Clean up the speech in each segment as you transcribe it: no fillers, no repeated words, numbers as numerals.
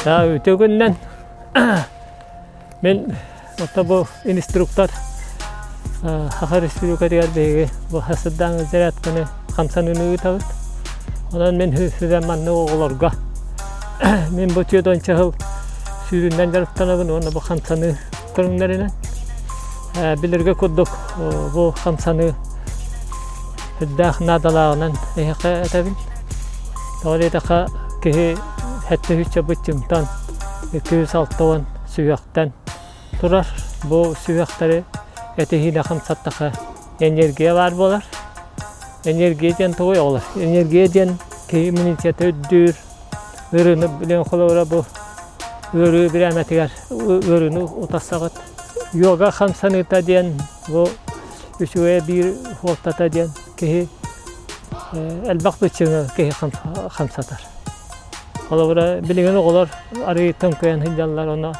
Үтүө күнүнэн мин ото бу инструктор Саха Республикатыгар биһиги бу хасырдааҥы зарядканы хамсаныыны ыытабыт. Онон мин сүбэм маннык оҕолорго мин бу түөрт сыл сүүрүнэн дьарыктанабын уонна бу хамсаныы көрүҥнэринэн билэргэ курдук бу хамсаныы үрдээх наадалааҕынан эһиэхэ этэбин. Тоҕо диэтэххэ киһи сэттэ сүүсчэ быччыҥтан 260 сүһүөхтэн турар. Бу сүһүөхтэри этиһиинэ хамсаттаха энергия баар буолар. Энергия диэн тугуй оҕолор? Энергия диэн киһи иммунитета үрдүүр, ыарыыны билэн холобура бу ыарыы бирээмэтигэр ыарыыны утарсаҕыт. Йога хамсаныыта диэн бу үчүгэйэ биир суолтата диэн киһи элбэх быччыҥы киһи хамсатар. Холобура, билигин оҕолор арыы төҥкөйөн сылдьаллар, ону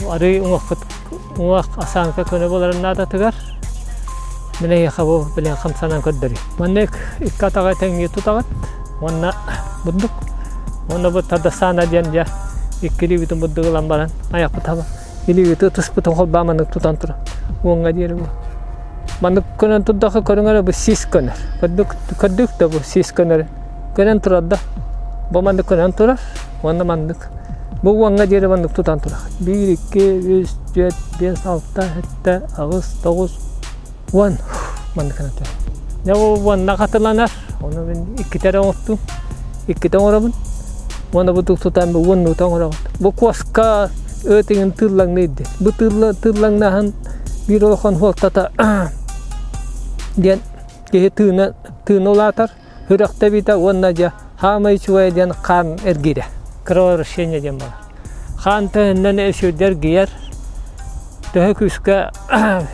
арыы уҥуохпут уҥуох осанка көнө буоларын наадатыгар мин эһиэхэ бу билигин хамсанан көрдөрүү. Маннык икки атаҕы тэҥнии тутаҕыт уонна бурдук. Уонна бу тадасана диэн дьэ икки илиибитин бурдук ылан баран айахпыт хаба илиибити ытыспытын холбоон маннык тутан туран уоҥҥа диэри бу маннык көнөн турдахха көрүҥ эрэ бу сис көнөр. Көрдүк көрдүк да бу сис көнөр Көнөн турар да. Бу маннык көнөн турар уонна маннык. Бу уоҥҥа диэри маннык тутан турар. Биир, икки, үс, түөрт, биэс, алта, сэттэ, аҕыс, тоҕус, уон. Маннык гынан турар. Дьэ бу уонна хатыланар. Ону мин иккитэ эрэ оҥортум. Иккитэ оҥоробун. Уонна бу тутан бу уоннуута оҥоробут. Бу куоска ыытыгын тыыллаҥныыр диэн. Бу тыыллаҥнаһын биир улахан суолтата диэн киһи тыына тыына улаатар. Сүрэхтэбитэ уонна дьэ хаамай үчүгэй диэн хаан эргиирэ. Кровообращение диэн буолар. Хаан төһөннөн өсүрдэ эргийэр, төһө күүскэ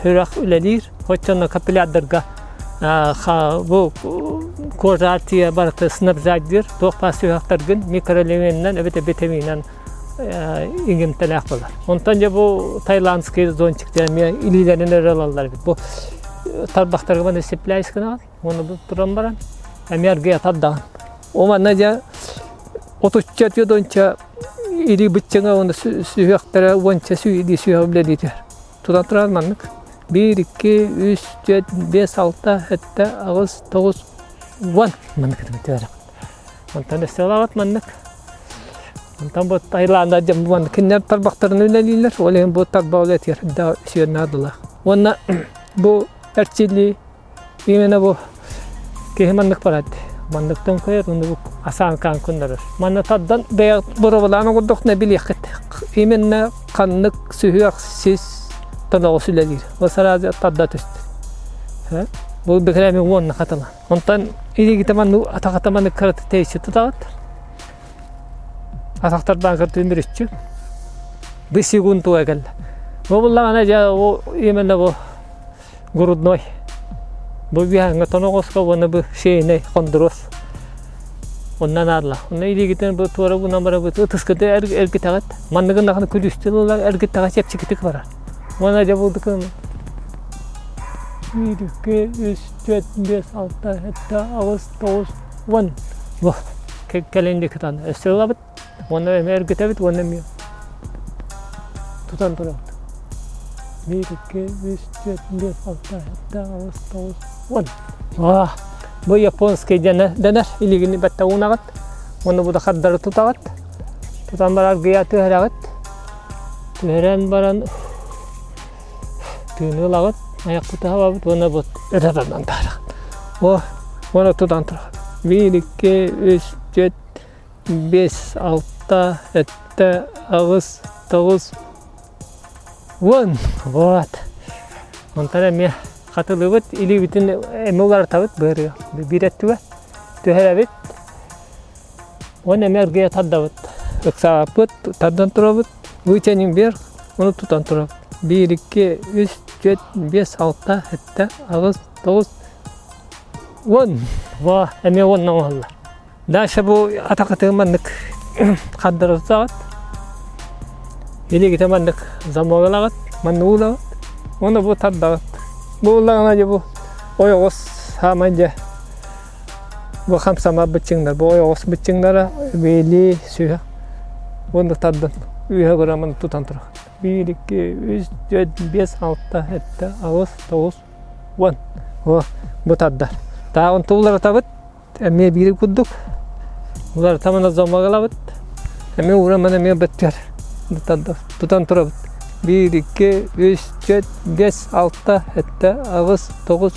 сүрэх үлэлиир, оччоно капиллярдарга бу кожа тиийэ барыта снабжать диир, туох баар сүһүөхтэргин микроэлеменинэн эбэтэр витаминынан иҥэмтэлээх буолар. Онтон дьэ бу таиландский зонтик диэн эмиэ илиилэрин өрө ылаллар эбит. Бу тарбахтарга маны цепляюсь гынаҕын. Уонна бу туран баран эмиэ аргыйа тардаҕын. Ол манна дьэ отучча түөрт илии быччыҥа уонна сүһүөхтэрэ уонча илии сүһүөх үлэлии түһэр. Тутан турар маннык. Биир, икки, үс, түөрт, биэс, алта, сэттэ, аҕыс, тоҕус, уон маннык түһэр. Онтон өссө ылаҕыт маннык. Онтон бу Таиланда дьон бу кинилэр тарбахтарын үлэлииллэр. Ол иһин бу тарбах үлэтигэр да сүөн наадалаах. Уонна бу эрчиллии Именно бу киһи маннык барат. Манныктан көйөр, уну бу асаанкаан куннарар. Манна тардан бэйэ боробалаан оҥордоххуна билиэххит. Именно ханнык сүһүөх сис тоноҕос үлэлиир. Ол сразу тарда түстэ. Бу бэкэлэми уонна хатылан. Онтон илиигитэ маннык атахата маннык кырата тэйиччи тутаҕыт. Атахтардаан кыртыын бүрүччү. Бу секунд туга кэллэ. Бу буллаҕына дьэ именно бу грудной. Бу үөһээҥҥэ тоноҕоско уонна бу шейный хондуруос. Онно наадалаах. Онно илиигитин бу туора гынан барабыт ытыскыты эргитэҕит. Манныгын даҕаны күлүүстүн ылар эргиттэҕэ чэпчэкитик барар. Уонна дьэ булдукун биир, икки, үс, түөрт, биэс, алта, сэттэ, аҕыс, тоҕус, уон. Бу кэлин диэки тутан өссө ылабыт. Уонна эмиэ эргитэбит уонна эмиэ тутан турабыт. Биир, икки, үс, түөрт, биэс, алта, сэттэ, аҕыс, тоҕус, уон. Аа, бу японский дэнэр, дэнэр илигини бэтте уунаҕыт. Уонна бу да хардары тутаҕыт. Тутан баран аргыйа түһэрэҕит. Түһэрэн баран тыыны ылаҕыт, айахпыт аһабабыт уонна бу өрө тардан таарыҕыт. О, уонна тутан тураҕыт. Биир, икки, үс, түөрт, биэс, алта, сэттэ, аҕыс, тоҕус, уон. Вот. Онтон эмиэ хатылыыбыт, илиибитин эмиэ уларытабыт быарыга. Биир өттүгэр түһэрэбит. Уонна эмиэ аргыйа тардабыт. Ыксаабаппыт, тардан турабыт. Вытянем вверх, ону тутан турабыт. Биир, икки, үс, түөрт, биэс, алта, сэттэ, аҕыс, тоҕус, уон. Во, эмиэ уонна оҥоһуллар. Дальше бу атахытыгын маннык хардырытаҕыт. Илигитэ маннык замогалаҕыт, маннык уулаҕыт. Уонна бу тардаҕыт. Бу ууллаҕына дьэ бу ойоҕос саамай дьэ бу хамсама быччыҥнар, бу ойоҕос быччыҥнара били сүһэх. Уонна тардан үөһэ көрөн тутан турар. 1, 2, 3, 4, 5, 6, 7, 8, 9, 10. О, бу тардар. Тааҕын тулларатабыт. Эмиэ биир курдук. Уларытамана зомагалабыт. Эмиэ ураман эмиэ бөттөр. Тутан турабыт. 1, 2, 3, 4, 5, 6, 7, 8, 9,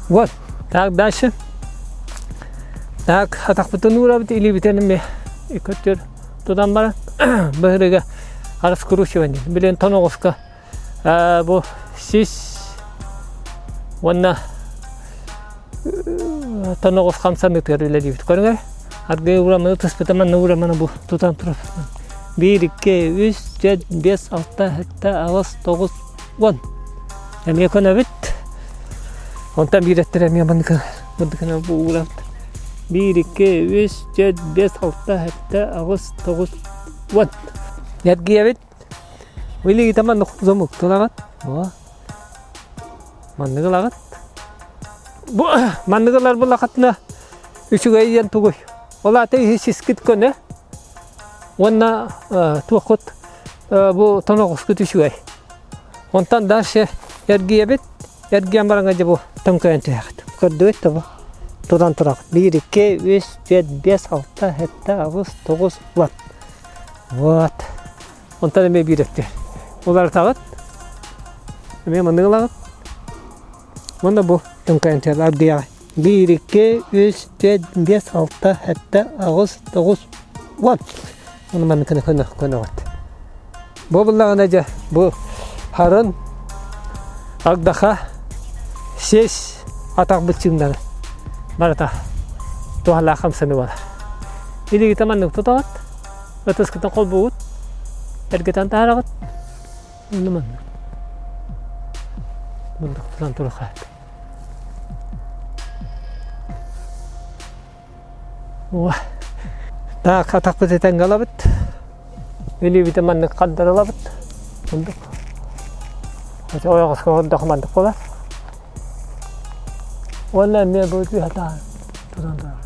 Вот. Так, дальше. Так, атахпытын уурабыт, илиибитин эмиэ көттөр тутан баран быһырыга раскручивание. Билин тоноҕуска бу сис уонна тоноҕус хамсаныытыгар үлэлиибит. Көрүҥэр аргыый ураманы тыспыта манна ураманы бу тутан турар. 1, 2, 3, 4, 5, 6, 7, 8, 9, 10. Эмиэ көнөбүт. Онтон биир өттүн эмиэ маннык мындыкына бу уурабыт. 1, 2, 3, 4, 5, 6, 7, 8, 9, 10. Эргийэбит. Илиигитэ маннык замуктулаҕыт. О. Маннык ылаҕыт. Бу маннык ылар булахатына үчүгэй диэн тугуй? Ол аата иһи сискит көнө уонна туоххут бу тоноҕоскут үчүгэй. Онтон дальше эргийэбит. Эргийэн бараҥҥа дьэ бу төҥкөйөн түһэҕит. Көрдүгүт да бу? Тутан тураҕыт. 1, 2, 3, 4, 5, 6, 7, 8, 9, вот. Вот. Онтон эмиэ биир өттү. Уларытаҕыт. Эмиэ маннык ылаҕыт. Уонна бу төҥкөйөн түһэр аргыйаҕай. 1, 2, 3, 4, 5, 6, 7, 8, 9, 10. Ону маннык көнө көнөҕүт. Бу буллаҕына дьэ бу харын агдаха сис атах быччыҥнары барыта туһалаах хамсаныы буолар. Илиигитэ маннык тутаҕыт, ытыскытын холбуугут, эргитэн таһараҕыт, онно маннык. Мындык тутан туруохха. Так, атахпыт этэҥҥэ ылабыт. Илиибитин маннык хандар ылабыт. Курдук. Ойоҕоско көрдөх маннык буолар. Уонна эмиэ бу түһэ тутан турар.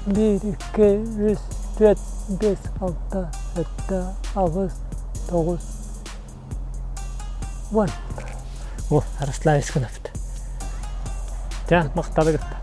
1, 2, 3, 4, 5, 6, 7, 8, 9, 10. О, расслабись гынабыт. Дьэ, махталы кытта.